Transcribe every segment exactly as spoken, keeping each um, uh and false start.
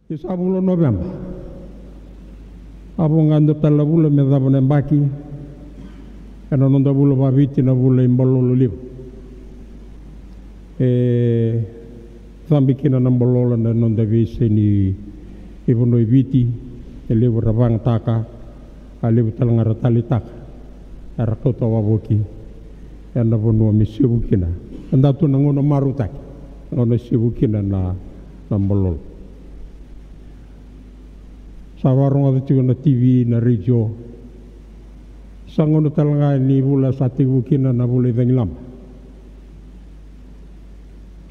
Ni sa vula o Noveba. A vo ga e dua tale na vula me cava na yabaki. Ena noda vula vaviti na vula i Balolo levu. E cabe kina na balolo na noda veisei ni vanua i Viti. E levu era vagataka, a levu tale ga era taleitaka. Era kauta wavoki ena vanua me sevu kina. Eda tu na gauna marautaki, na gauna sevu kina na, na balolo. Sa vakarogoca tiko na T V, na retio. Sa gauna tale ga ni vula sa tekivu kina na vula i cagilaba.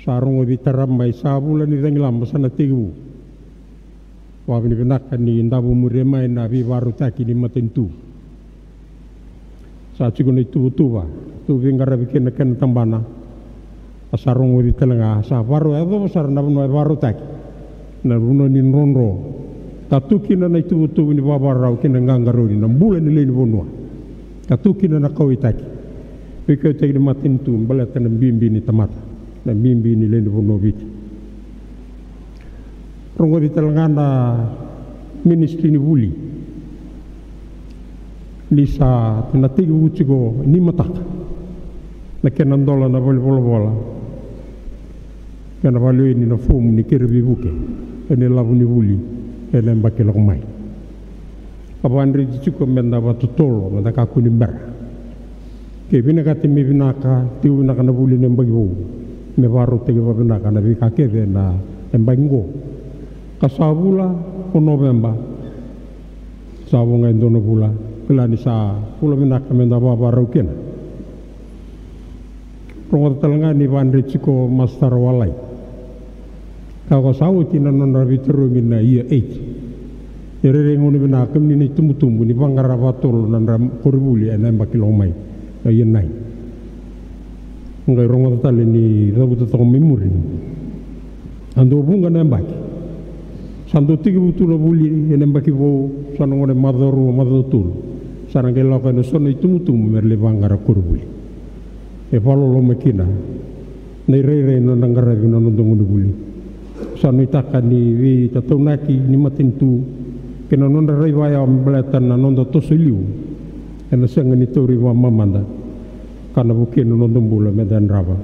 Sa rogoci tara mai sa vula ni cagilaba sa na tekivu. Vakavinavinaka ni davo muri mai na veivakarautaki ni matanitu. Sa tiko na ituvatuva tu veiqaravi kei na kena tabana. A sa rogoci tale ga sa vakarau yacova sara na vanua e vakarautaki, na vanua ni drodro. Ka tu kina na ituvatuva ni vakavakarau kei na qaqarauni na bula ni lewe ni vanua. Ka tu kina na kauwaitaki, veikauwaitaki ni matanitu baleta na bibi ni tamata, na bibi ni lewe ni vanua o Viti. Rogoci tale ga na ministry ni vuli ni sa na tekivu tiko ni mataka na kena dola na valenivolavola, kena valiweni na fomu ni kere veivuke ena ilavo ni vuli ena yabaki lako mai. A vakadreti tiko me da vakatotolo, me da kakua ni bera. Ke vinakati me vinaka, tiko vinaka na vuli na yabaki vou, me vakarautaki vakavinaka na veika kece na yabaki qo. Ka sa vula o Noveba, sa vo ga e dua na vula, kila ni sa vula vinaka me da vakavakarau kina. Rogoca tale ga ni vakadreti tiko masitara walai. Ka ko sa oti na nodra veitarogi na year eight. E rairai gauna vinaka kemuni na itubutubu ni vaqara vakatotolo na nodra koronivuli ena yabaki lako mai, na year nine. Qai rogoca tale ni cavuta toka mai muri. A dua vuqa na yabaki. Sa dau tekivu tu na vuli ena yabaki vou, sa na gone macawa rua, macawa tolu. Sa na qai lako ena so na itubutubu me ra lai vaqara koronivuli. E vakaloloma kina na irairai na nodra qaravi na noda gonevuli. Sa nuitaka ni veitataunaki ni matanitu kei na nodra rai vakayawa me baleta na noda toso i liu, ena sega ni tauri vakamamada, ka na vukei na noda bula me da yadrava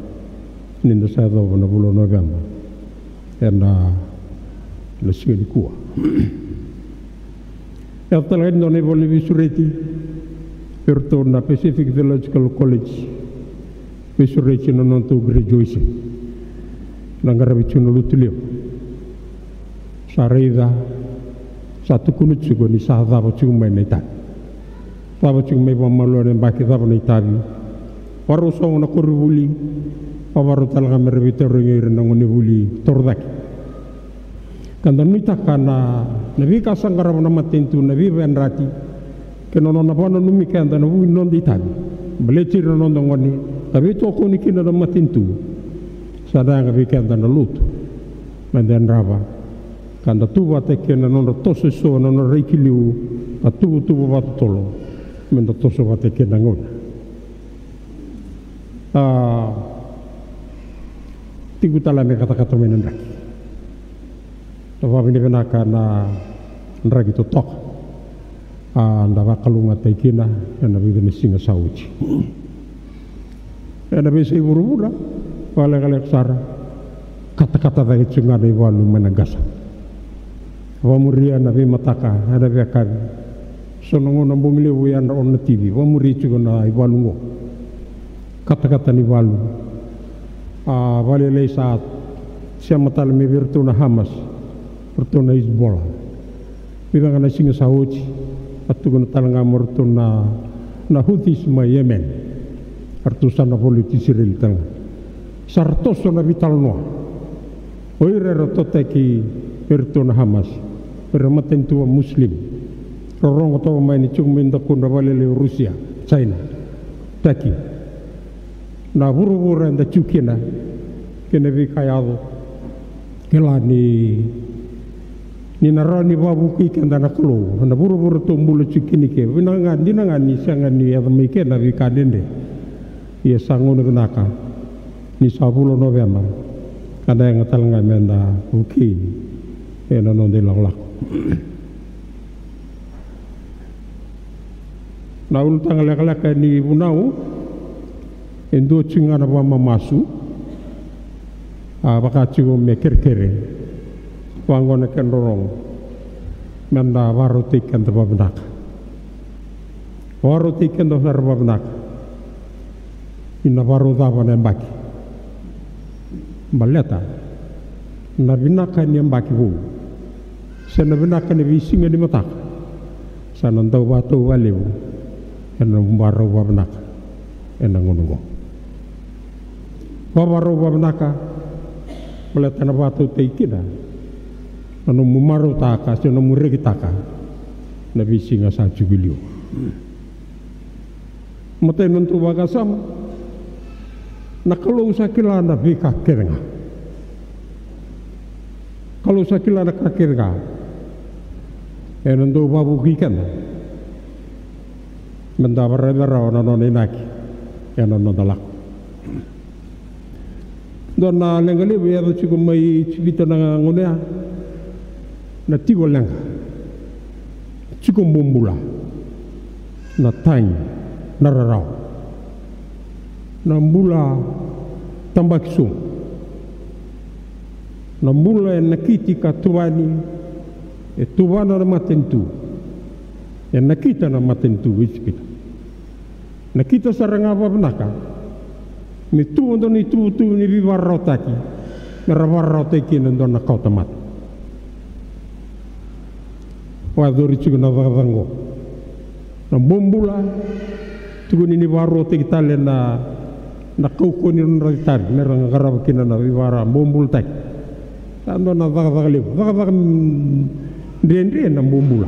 ni da sa yacova na vula o Noveba ena, na siga nikua. Yaco tale ga e dua na ivola ni veisureti vei iratou na Pacific Theological College, veisureti na nodratou graduation. Na qaravi tiko na lotu levu. Sa raica, sa tukuna tiko ni sa cava tiko mai na itavi. Cava tiko mai vakamalua na yabaki, cava na itavi. Vakarau sogo na koronivuli, vakarau tale ga me ra veitarogi ira na gonevuli torocake. Ka da nuitaka na, na veika sa qarava na matanitu, na veivakayadrati kei na nona vakananumi keda ena vuku ni noda itavi. Baleti ira na noda gone, ka veitokoni kina na matanitu. Sa na yaga vei keda na lotu me da yadrava, ka da tu vata kei na nodra toso eso na nodra rai ki liu, ka tuvatuva vakatotolo me da toso vata kei na gauna. A, tiko tale me katakata mai na draki. Da vakavinavinaka na draki totoka. A, da vakalougatataki kina ena vica na siga sa oti. Ena veiyasai vuravura vakalekaleka sara, katakata cake tiko ga na ivalu mai na qase. Vakamuria na veimataka ena veiyakavi. So na gauna bogi levu e yadra o na T V, vakamuria tiko na ivalu qo. Katakata na ivalu. A, vakalailai sa sema tale mai vei iratou na Hamas, iratou na Hezbollah. Vica ga na siga sa oti, a tukuna tale ga mai o iratou na, na Houthis mai Yemen. Eratou sa na voliti Isireli tale ga. Sa ra toso na veitalanoa. O ira era totaki vei iratou na Hamas, o ira matanitu Muslim. Rorogo toka mai ni tiko mai na dakudra vakalailai o Rusia, China, Turkey. Na vuravura eda tiko kina, kei na veika e yaco. Kila ni, ni na rawa ni vakavukei keda na Kalou ena vuravura tou bula tiko kina i ke. Vinaka ga, dina ga ni sega ni yaco mai ke na veika dredre. Ia sa gauna vinaka ni sa vula o Noveba, ka da yaga tale ga me da vukei ena noda ilakolako. Na ulutaga lekaleka ni vunau e dua tiko ga na vakamamasu, a vaka tiko me kerekere vaqo na kena rorogo, meda vakarautaki keda vakavinaka. Vakarautaki keda sara vakavinaka. Ni na vakarau cava na yabaki? Baleta na vinaka ni yabaki vou se na vinaka ni veisiga ni mataka sa na dau vakatau vakalevu ena nomu vakarau vakavinaka ena gauna oqo. Vakarau vakavinaka baleta na vakatautaki kina na nomu marautaka se nomu rekitaka na veisiga sa tiko i liu. Matai, na nodatou vakasama, na Kalou sa kila na veika kece ga. Kalou sa kila na ka kece ga. Ena dau vakavukui keda meda vakaraica rawa na nona inaki ena noda lako. Dua na leqa levu e yaco tiko mai Ijipita na gauna ya, na tiko leqa, tiko bobula, na tagi, na rarawa, na bula tabaki sobu, na bula e nakiti ka tuvani, e tuvana na matanitu, e nakita na matanitu o Ijipita. Nakita sara ga vakavinaka me tu e dua na ituvatuva ni veivakararawataki me ra vakararawataki kina e dua na kawatamata. Vakayacori tiko na cakacaka oqo, na bobula, tukuni ni vakaruataki tale na, na kaukauwa ni nodra citari me ra qarava kina na veivakarabobulataki. Sa dua na cakacaka levu, cakacaka, mm, dredre na bobula.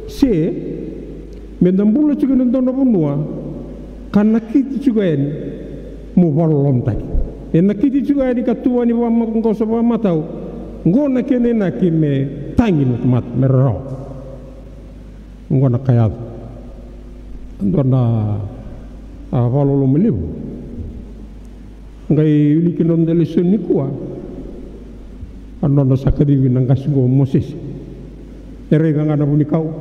Se meda bula tiko ena dua na vanua ka nakiti tiko yani mo vakalolomataki. E nakiti tiko yani ka tuvani vakagosa vakamatau. Oqo na kena inaki me tagi na tamata, me rarawa. Oqo na ka e yaco. Dua na, a, vakaloloma levu. Qai wiliki na noda lesoni nikua, a nona sa kacivi na qase oqo o Mosese. E raica ga na vunikau,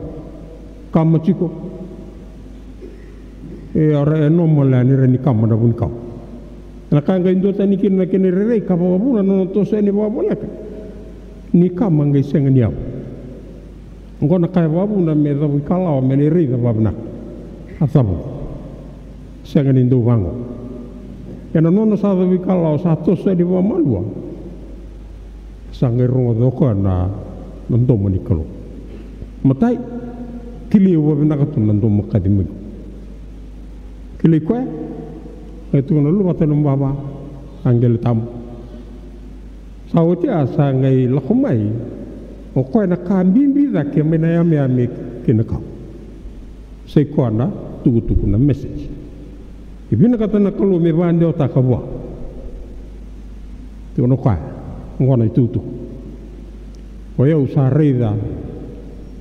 kama tiko. E, ora e normal yani ira ni kama na vunikau. Na ka qai duatani kina na kena irairai ka vakavuna na nona toso yani vakavoleka ni kama qai sega ni yavu. Oqo na ka e vakavuna me cavuikalawa me lai raica vakavinaka. A cavu. Sega ni dau vaqo. Ena nona sa cavuikalawa, sa toso yani vakamalua, sa qai rogoca o koya na, na domo ni Kalou. Matai, kilai au vakavinaka tu na domo kaci mai. Kilai koya, qai tukuna, luvata na nomu ivava, a qele tabu. Sa oti a sa qai lako mai o koya na ka bibi cake mai na yameyame kei na kau. Sa i koya na tukutuku, na message. E vinakata na Kalou me vakadewataka vua. Tukuna o koya, oqo na itukutuku. O yau sa raica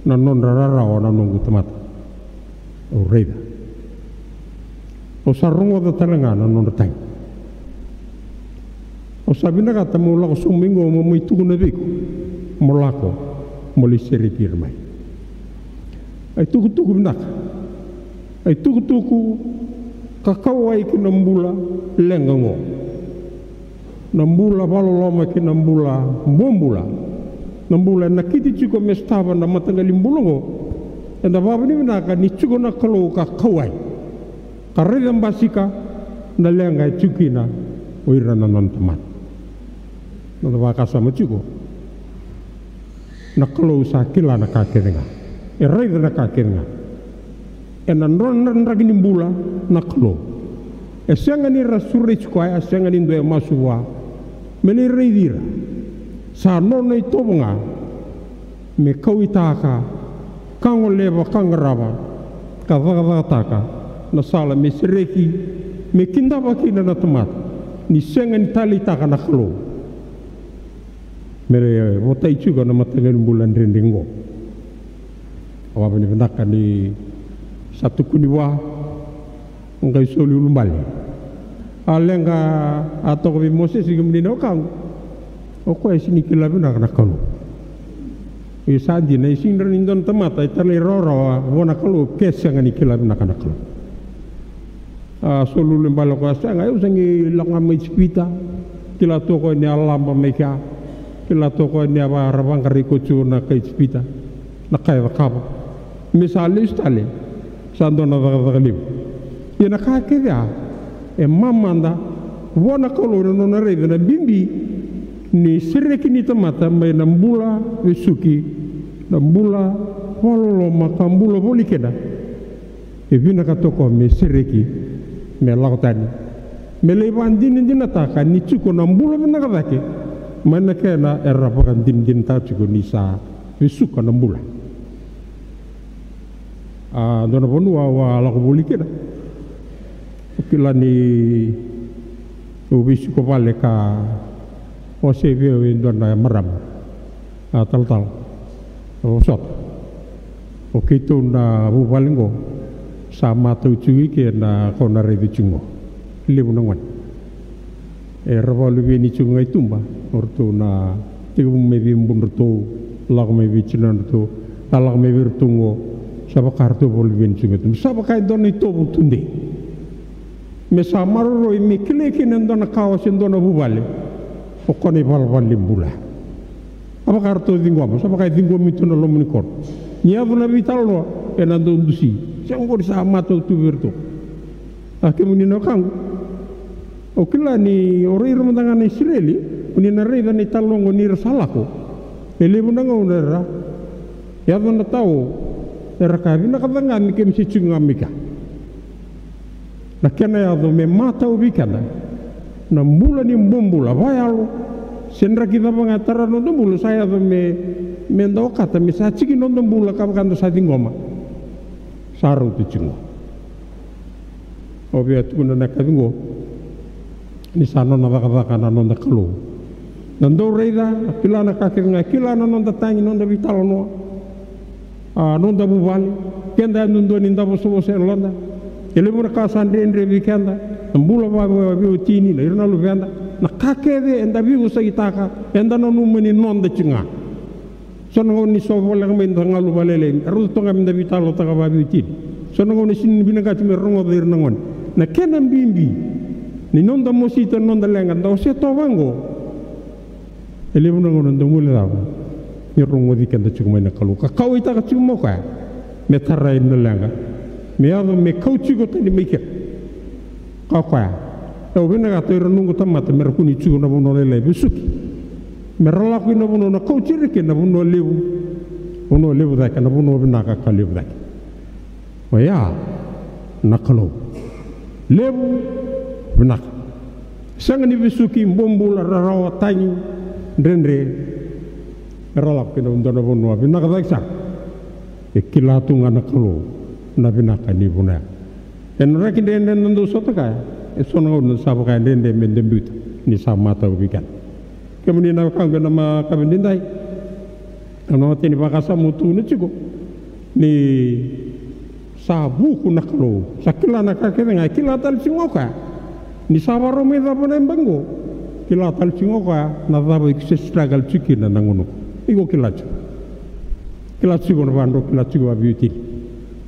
na nodra rarawa na noqu tamata. Au raica. Au sa rogoca tale ga na nodra tagi. Au sa vinakata meu lako sobu mai qo meu mai tukuna vei iko mo lako mo lai sereki ira mai. A itukutuku vinaka. A itukutuku ka kauwai ki na bula leqa oqo. Na bula vakaloloma kei na bula bobula. Na bula e nakiti tiko me sotava na mataqali bula oqo. Eda vakavinavinaka ni tiko na Kalou ka kauwai, ka raica basika na leqa e tiko kina o ira na nona tamata. Noda vakasama tiko. Na Kalou sa kila na ka kece ga. E raica na ka kece ga. Ena nodra draki ni bula na Kalou. E sega ni ra sureti koya, e sega ni dua e masu vua me lai raici ira. Sa nona itovo ga me kauwaitaka, ka goleva, ka qarava, ka cakacakataka na sala me sereki, me kidava kina na tamata ni sega ni taleitaka na Kalou. Me ra votai tiko na mataqali bula dredre oqo. Au vakavinavinaka ni sa tukuni vua, qai soli ulubale. A leqa a toka vei Mosese, kemuni na wekaqu, o koya e sega ni kila vinaka na Kalou. Ia sa dina, e sega ni dua na tamata e talairawarawa vua na Kalou ke sega ni kila vinaka na Kalou. A, soli ulubale o koya, sega, au sa qai lako ga mai Ijipita. Kila tu o koya ni a laba mai kea. Kila tu o koya ni a vaqarai koya tu na kai Ijipita na ka e cakava. Me sa lesu tale, sa dua na cakacaka levu. Ia na ka kece ya e mamada vua na Kalou na nona raica na bibi ni sereki ni tamata mai na bula vesuki, na bula vakaloloma ka bula voli kina. E vinakata o koya me sereki, me lako tani, me lai vakadinadinataka ni tiko na bula vinaka cake mai na kena era vakadinadinataka tiko ni sa vesuka na bula. A, dua na vanua au a lako voli kina. Au kila ni au veisiko vale ka ose vei au e dua na marama, a, talatala. A vosota, o keitou na vuvale qo sa matau tiko i ke na ka o na raica tiko qo. Levu na gone era vakaluveni tiko ga i tuba, o ratou na tekivu mai vei budratou, lako mai vei tinadratou, a lako mai vei ratou qo. Sa vaka ratou vakaluveni tiko ga i tuba, sa vaka e dua na itovo tudei. Me sa maroroi me kilai kina e dua na kawa se dua na vuvale, o koya na ivalavala ni bula. A vaka ratou ciqoma, sa vaka e ciqomi tu na loma ni koro. Ni yaco na veitalanoa, ena dau dusi. Sa qori sa matau tu vei iratou. A, kemuni na wekaqu, au kila ni o ira mada ga na Isireli, o ni na raica na italanoa qo ni ra sa lako. E levu na gauna era yaco na tao, era kaya, vinaka ca ga me keimami se tiko ga mai kea. Na kena yaco me matau vei keda na bula ni bobula vakayalo, se draki cava ga e tara na noda bula, sa yaco me, me da okata me sa tiki noda bula ka vaka da sa ciqoma. Sa rauta tiko qo. Au via tukuna na kaci qo ni sa nona cakacaka na noda Kalou. Na dau raica, kila na ka kece ga, kila na noda tagi, noda veitalanoa, a, noda vuvale, keda yadudua ni da vosavosa e loda. E levu na ka sa dredre vei keda, na bula vaveiwatini, na ira na luveda, na ka kece eda veivosakitaka, eda nanuma ni noda tiko ga. So na gauna ni so voleka mai da galu vakalailai, rauta toka ga me da veitalanoataka vaveiwatini. So na gauna sega ni vinakati me rogoca ira na gone. Na kena bibi ni noda mosita na noda leqa, da oseta vaqo. E levu na gauna da guilecava ni rogoci keda tiko mai na Kalou ka kauwaitaka tiko mai o koya me tarai na leqa, me yaco me kau tiko tani mai kea. Ka o koya, au vinakata ira noqu tamata me ra kua ni tiko na vanua lailai vesuki, me ra lako i na vanua na kauti ira kina na vanua levu, vanua levu cake, na vanua vinaka ka levu cake. Oya na Kalou. Levu vinaka. Sega ni vesuki, bobula, rarawa, tagi, dredre. Era lako kina dua na vanua vinaka cake sara. E kila tu ga na Kalou na vinaka ni vanua ya. Ena raki dredre na dau sota kaya, e so na gauna sa vaka e dredre me da biuta ni sa matau vei keda. Kemuni na wekaqu ena makavi daidai, na matai ni vakasama au tukuna tiko ni sa vuku na Kalou, sa kila na ka kece ga, e kila tale tiko ga o koya. Ni sa vakarau mai cava na yabaki qo, kila tale tiko ga o koya na cava iko se struggle tiko kina na gauna qo. Iko kila tiko. Kila tiko na vadrau, kila tiko vaveiwatini.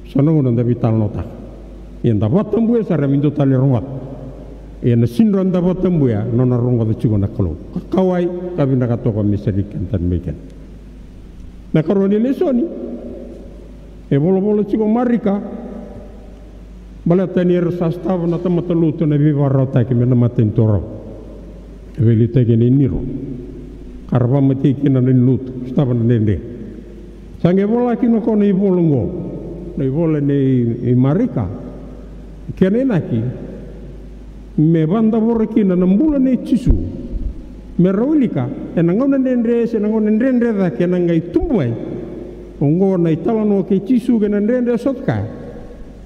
So na gauna da veitalanoataka. Ia da vakatabuya sara me dua tale rogoca. Ia na sidra da vakatabuya, nona rogoca tiko na Kalou. Ka kauwai, ka vinakata o koya me sereki keda tani mai kea. Na karua ni lesoni, e volavola tiko o Marika, baleta ni era sa sotava na tamata lotu na veivakararawataki mai na matanitu raraba. E veiliutaki ena Niro. Ka ra vakamatei kina na lewe ni lotu, sotava na dredre. Sa qai vola kina o koya na ivola oqo, na ivola nei Marika. Kena inaki, me vakadavora kina na bula nei Jisu. Me ra wilika ena gauna dredre se na gauna dredre cake ena qai tubu mai. Oqo na italanoa kei Jisu kei na dredre e sota kaya.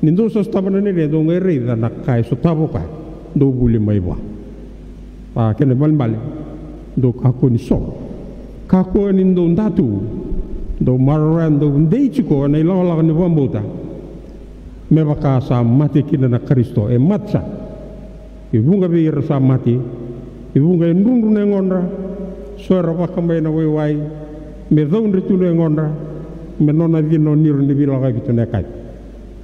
Ni dou sa sotava na dredre, dou qai raica na ka e sotava o koya. Dou vuli mai vua. A, kena ibalebale, dou kakua ni solo. Kakua ni dou datu. Dou maroroya, dou dei tiko ena ilakolako ni vakabauta. Me vaka sa mate kina na Karisito, e mate sara. E vuqa vei ira sa mate, e vuqa e drudru na yagodra, so era vakabai na waiwai, Me caudre tu na yagodra, me nona cina o Niro ni veilakaki tu na yakavi.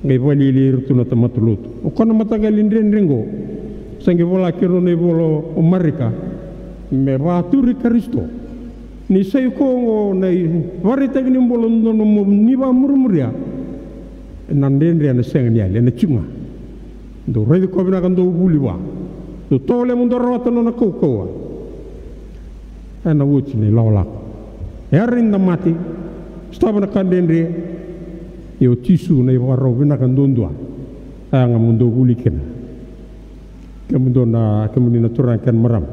Qai vakalialiai ira tu na tamata lotu. O koya na mataqali dredre qo, sa qai vola kina nona ivola o Marika, me vakaturi Karisito. Ni sa i koya oqo na ivakaraitaki ni bula, dodonu mo ni vakamurimuria. Na dredre ena sega ni yali, ena tiko ga. Dou raici koya vinaka, dou vuli vua. Dou tovolea mo dou rawata na nona kaukauwa. Ena oti na ilakolako. E a rawa ni da mate, sotava na ka dredre. Ia o Jisu na ivakarau vinaka duadua. A yaga mo dou vuli kina. Kemudou na, kemuni na turaga kei na marama.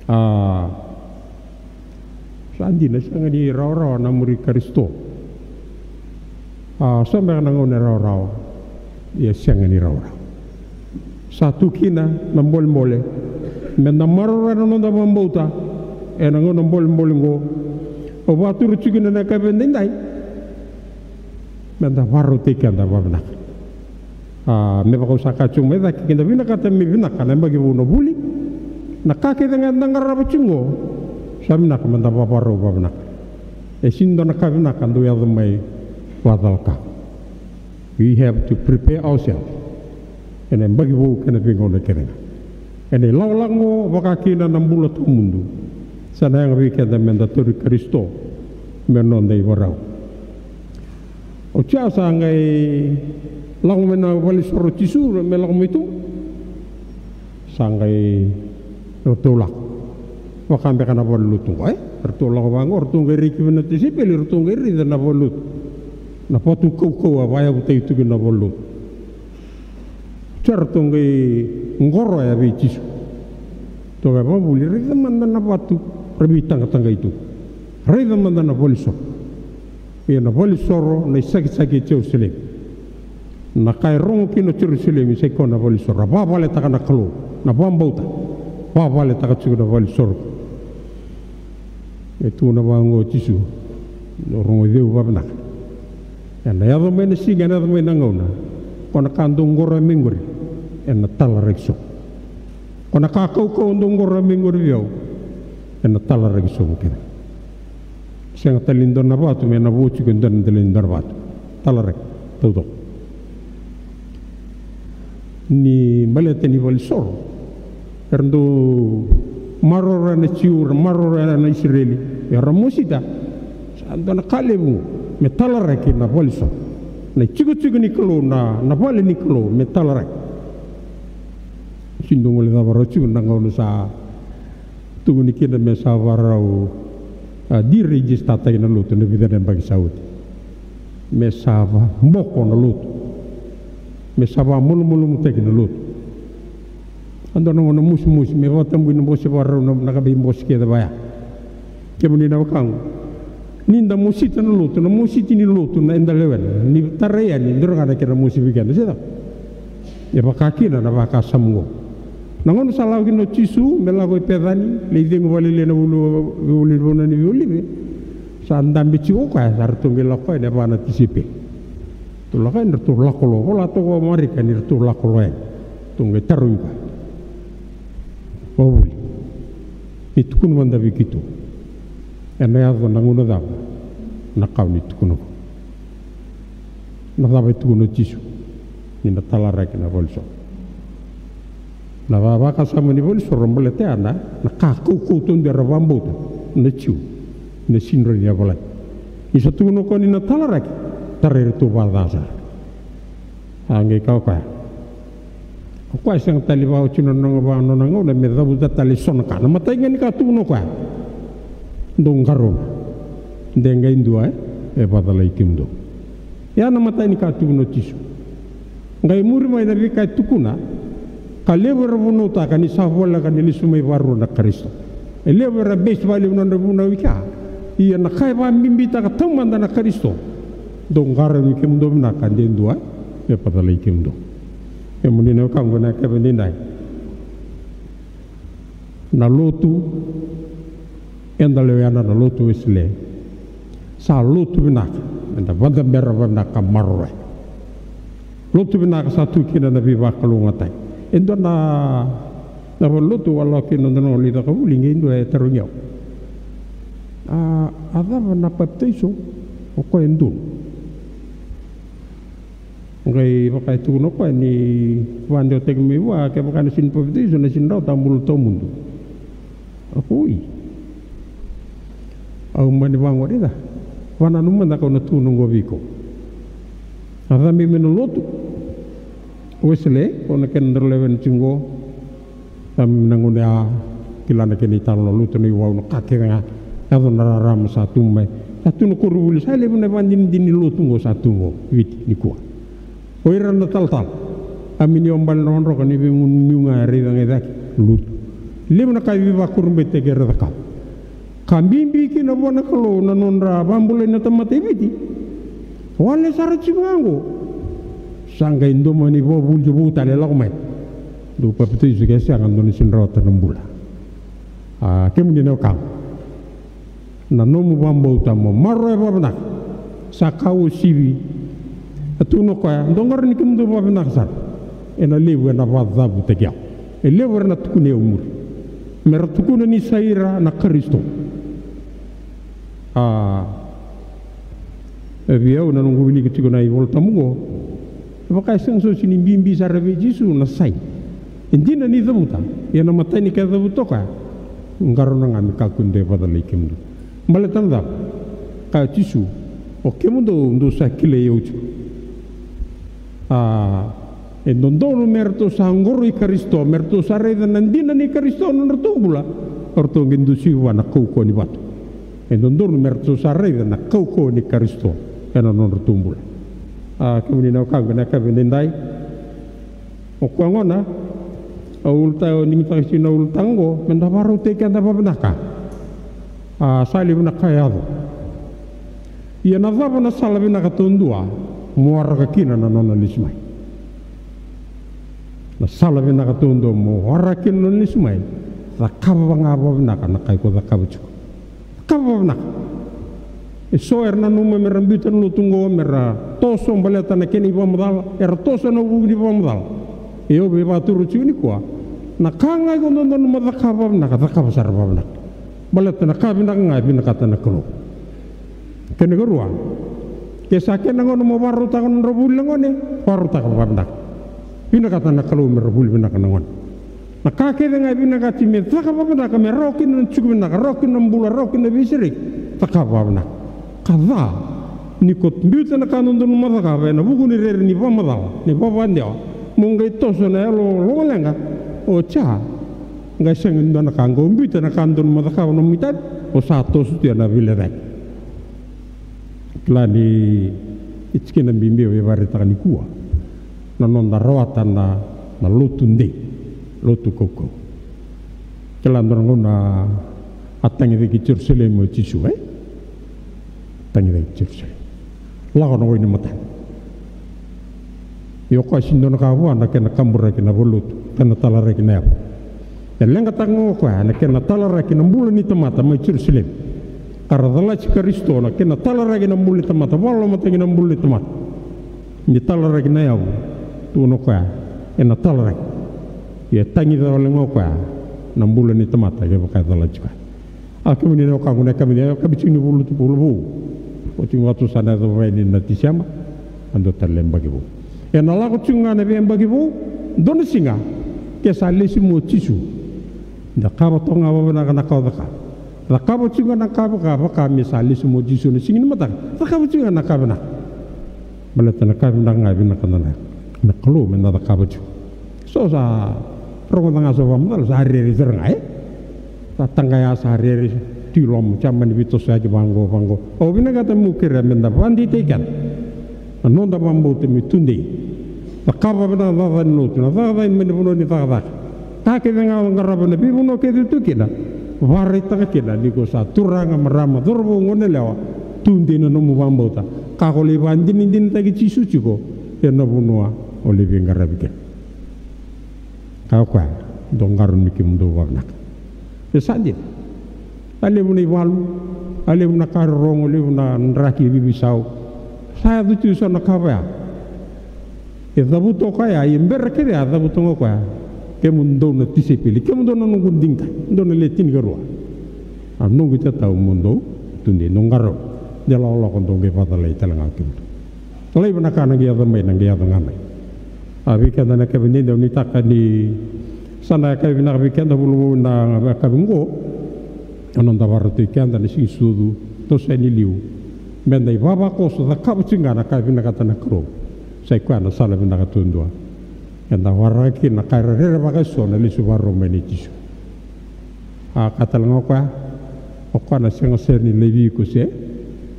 A, sa dina, sega ni rawarawa na muri Karisito. A, so beka na gauna e rawarawa, ia sega ni rawarawa. Sa tu kina na bolebole me da maroroya na noda vakabauta ena gauna bolebole oqo. Au vakaturi tiko kina na yakavi edaidai, me da vakarautaki keda vakavinaka. A, me vaka au sa kaya tiko mai cake, ke da vinakata me vinaka na yabaki vou na vuli, na ka kece ga eda qarava tiko oqo, sa vinaka me da vakavakarau vakavinaka. E sega ni dua na ka vinaka dau yaco mai vakacalaka. We have to prepare ourselves ena yabaki vou kei na veigauna kece ga. Ena ilakolako oqo, vaka kina na bula tawamudu, sa na yaga vei keda me da tauri Karisito me noda ivakarau. O Jisu sa qai lako mai na valenisoro, o Jisu, me lako mai tu. Sa qai ratou lako vaka beka na valelotu qo, e? Ratou lako vaqo, ratou qai raici vei na tisaipeli, ratou qai raica na valelotu. Na vatu kaukauwa vakayavutaki tu kina na valelotu. Sa ratou qai qoroya vei Jisu. Ratou qai vakavuli, raica mada na vatu ra veitaqataqai tu. Raica mada na valenisoro. Ia na valenisoro na isakisaki e Jerusalemi. Na ka e rogo kina o Jerusalemi sa i koya na valenisoro. A vakavaletaka na Kalou, na vakabauta. Vakavaletaka tiko na valenisoro. E tukuna vaqo o Jisu, dou rogo ceu vakavinaka. Ena yaco mai na siga, ena yaco mai na gauna, ko na ka dou qoroya mai qori, ena talaraki sobu. Ko na ka kaukauwa dou qoroya mai qori vei au, ena talaraki sobu kece. Sega tale ni dua na vatu me na vo tiko e dua na dela ni dua na vatu. Talaraki taucoko. Ni baleta ni valenisoro, era dau maroroya na Jiu, ra maroroya na Isireli, era mosita. Sa dua na ka levu me talaraki na valenisoro. Na itikotiko ni Kalou, na, na vale ni Kalou me talaraki. Sega ni dau guilecava rawa tiko na gauna sa tukuni kina me sa vakarau, a, deregister-taki na lotu ena vica na yabaki sa oti. Me sa vakaboko na lotu. Me sa vakamalumalumutaki na lotu. A dua na gauna mosimosi, me vakatabui na bose vakarau, na, na kabai bose kece vaya. Kemuni na wekaqu, ni da mosita na lotu, na mositi ni lotu, na eda lewena ni tarai yani, dua ga na kena mosi vei keda, se cava? E vaka kina na vakasama oqo. Na gauna sa lako kina o Jisu me lako i Pecani, lai cegu vakalailai na vuli, vuli, vuli ni Olive, sa dabe tiko o koya, sa ratou qai lako yani e va na tisaipeli. Ratou lako yani, ratou lako lo, vola toka o Marika ni ratou lako lo yani. Ratou qai tarogi koya. Vakavuli, ni tukuna mada vei keitou, ena yaco na gauna cava na ka o ni tukuna qo? Na cava e tukuna o Jisu ni na talaraki na valenisoro? Na va, vakasama ni valenisoro baleta ya na, na ka kaukauwa tu era vakabauta na Jiu na sidra ni yavalati. Ni sa tukuna o koya ni na talaraki, tarai iratou vakaca sara. A qai kaya o koya, o koya sega tale ni vakaoti na nona, nona gauna me cavuta tale e so na ka. Na imatai ga ni ka tukuna o koya, dou qarauna, de qai dua e vakacalai kemudou. Ya na imatai ni ka tukuna o Jisu. Qai muri mai na veika e tukuna, ka levu era vunautaka ni sa voleka ni lesu mai vakarua na Karisito. E levu era base vakalevu na nodra vunau i kea. Ia na ka e vakabibitaka taumada na Karisito, dou qarauni kemudou vinaka, de dua e vakacalai kemudou. Kemuni na wekaqu, na yakavi edaidai, na lotu eda lewena, na lotu Wesele, sa lotu vinaka, eda vakadabera vakavinaka, maroroya. Lotu vinaka sa tu kina na veivakalougatataki. E dua na, na valelotu au a lako kina, dua na gauna lai caka vuli, qai dua e tarogi au, A, a cava na papitaiso? O koya e donu. Qai vaka e tukuna o koya ni vakadewataki mai vua, kevaka ena sega ni papitaiso, ena sega ni rawata a bula tawamudu. A koi. Au mani vaqori ca. Vananuma mada, kau na tukuna oqo vei iko. A cabe mai na lotu Wesele, o na kena daru lewena tiko oqo. Sa mai na gauna ya, kila na kena italanoa, lotu na ivau, na ka kece ga. Yaco na rarama sa tu mai. Sa tu na koronivuli, sa levu na ivakadinadina ni lotu oqo sa tu oqo Viti nikua. O ira na talatala, a mani o bale na odroka ni veigauna niu ga e raica ga i cake, lotu. Levu na ka e veivakurabuitaki era cakava. Ka bibi kina vua na Kalou na nodra vakabulai na tamata i Viti. Wale sara tiko ga oqo. Sa qai dua mai na ivakavuvuli vou tale e lako mai. Dou papitaiso ke sega, dou na sega ni rawata na bula. A, kemuni na wekaqu, na nomu vakabauta mo maroroya vakavinaka. Sa ka uasivi. A tukuna o koya, dou qarauni kemudou vakavinaka sara. Ena levu ena vakacavutaki au. E levu era na tukuni au muri. Me ra tukuna ni sa ira na Karisito. A, e vei au na noqu wilika tiko na iVolatabu oqo. E vaka e sega soti ni bibi sara vei Jisu na saini. E dina ni cavuta, ia na imatai ni ka e cavuta o koya, qarauna ga me kakua ni dua e vakacalai kemudou. Baleta na cava? Kaya o Jisu, o kemudou dou sa kilai au tiko. A, e dodonu me ratou sa qoro i Karisito, me ratou sa raica na dina ni Karisito ena nodratou bula, o ratou qai dusi vua na kaukauwa ni vatu. E dodonu me ratou sa raica na kaukauwa ni Karisito ena nodratou bula. A, kemuni na wekaqu, na yakavi edaidai, o koya gona au ulutaga, au digitaka tiko na ulutaga oqo, meda vakarautaki keda vakavinaka. A, sa levu na ka e yaco. Ia na cava na sala vinaka taudua mo waraka kina na nona lesu mai? Na sala vinaka taudua mo waraka kina na nona lesu mai, cakava ga vakavinaka na ka iko cakava tiko. Cakava vakavinaka. E so era nanuma me ra biuta na lotu oqo me ra toso baleta na kena ivakamacala, era toso ena vuku ni vakamacala. Ia au via vakatura tiko nikua, na ka ga iko dodonu mo cakava vakavinaka, cakava sara vakavinaka. Baleta na ka vinaka ga e vinakata na Kalou. Kena ikarua, ke sa kena gauna mo vakarautaka na nodra vuli na gone, vakarautaka vakavinaka. Vinakata na Kalou me ra vuli vinaka na gone. Na ka kece ga e vinakati me caka vakavinaka, me rawa kina na tiko vinaka, rawa kina na bula, rawa kina na veisereki, cakava vakavinaka. Ka ca ni ko biuta na ka dodonu mo cakava ena vuku ni rere ni vakamacala, ni vakavakadewa, mo qai toso na yalo logaleqa. O ca, qai sega ni dua na ka, qai biuta na ka dodonu mo cakava na nomu itavi, o sa toso tu ena veilecayaki. Kila ni e tikina bibi au via vakaraitaka nikua, na noda rawata na, na lotu dei, lotu kaukauwa. Kila dua na gauna a tagicaki Jerusalemi o Jisu, e? Tagicaki Jerusalemi. Lako na wai ni matana. Ia o koya sega ni dua na ka vua na kena kaburaki na valenilotu, kena talaraki na yavu. E leqataka ga o koya na kena talaraki na bula ni tamata mai Jerusalemi. Ka ra calati Karisito, na kena talaraki na bula ni tamata, vakalolomataki na bula ni tamata. Ni talaraki na yavu, tukuna o koya, ena talaraki. Ia e tagica wale ga o koya na bula ni tamata kevaka e calati koya. A, kemuni na wekaqu, na yakavi, na yakavi tiko ni vula, tu vula vou. Oti ga tu sa na yacova yani na Tiseba, a dua tale na yabaki vou. Ena lako tiko ga na veiyabaki vou, dua na siga, ke sa lesu mai o Jisu, da cakava toka ga vakavinaka na ka o cakava. Cakava tiko ga na ka vaka, vaka me sa lesu mai o Jisu na siga ni mataka. Cakava tiko ga na ka vinaka. Baleta na ka vinaka ga e vinakata na, na Kalou meda cakava tiko. So sa rogoca ga so vakamacala, sa rere sara ga, e? Sa taqaya, sa rere, tu i loma, sa mani veitosoyaki vaqo, vaqo. Au vinakata meu kerea meda vakadeitaki keda. Na noda vakabauta me tudei. Cakava vinaka na cakacaka ni lotu, na cakacaka mai na vanua ni cakacaka. Ka kece ga o qarava na veivanua kece tu kina, vakaraitaka kina ni ko sa turaga, marama, cauravou, goneyalewa, tudei na nomu vakabauta. Ka ko lai vakadinadinataki Jisu tiko ena vanua o lai veiqaravi kina. Kaya o koya, dou qarauni kemudou vakavinaka. E sa dina. A levu na ivalu, a levu na ka rorogo, a levu na draki e veiveisau. Sa yaco tiko so na ka vaya. E cavuta o koya, e bera kece a cavuta ga o koya. Kemudou na tisaipeli, kemudou na noqu digitaki, dou na le tinikarua. A noqu itatau mo dou Tudei, dou qarauna, de lakolako dou qai vakacalai tale ga kina. Laivi na ka na qai yaco mai, na qai yaco ga mai. A vei keda na yakavi nikua, au nuitaka ni sa na yakavi vinaka vei keda, vula vou na yakavi qo. Na noda vakarautaki keda na siga ni sucu, toso yani i liu, meda ivavakoso, cakava tiko ga na ka e vinakata na Kalou. Sa i koya na sala vinaka duadua. Eda waraka kina na ka era rerevaka eso na lesu vakarau mai nei Jisu. A kaya tale ga o koya, o koya na sega sara ni laivi iko se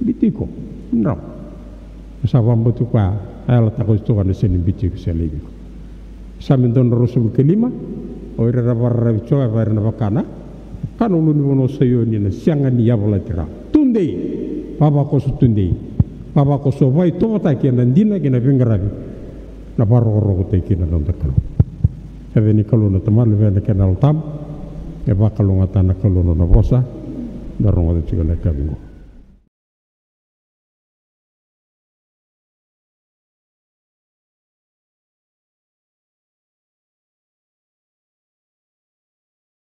biuti iko. Drau. Sa vakabauti koya, a yalataka oti toka na sega ni biuti iko se laivi iko. Same dua na ruasagavulu ka lima. O ira era vakararavi tiko, e vaka era na vaka na, vaka na ulunivanua o Saioni, na sega ni yavalati rawa. Tudei, vavakoso tudei. Vavakoso vakaitovotaki ena dina kei na veiqaravi. Na vakarokorokotaki kina na noda Kalou. Yaca ni Kalou na Tamana, Luvena kei na Yalo Tabu. E vakalougatataka na Kalou na nona vosa. Da rogoca tiko na yakavi qo.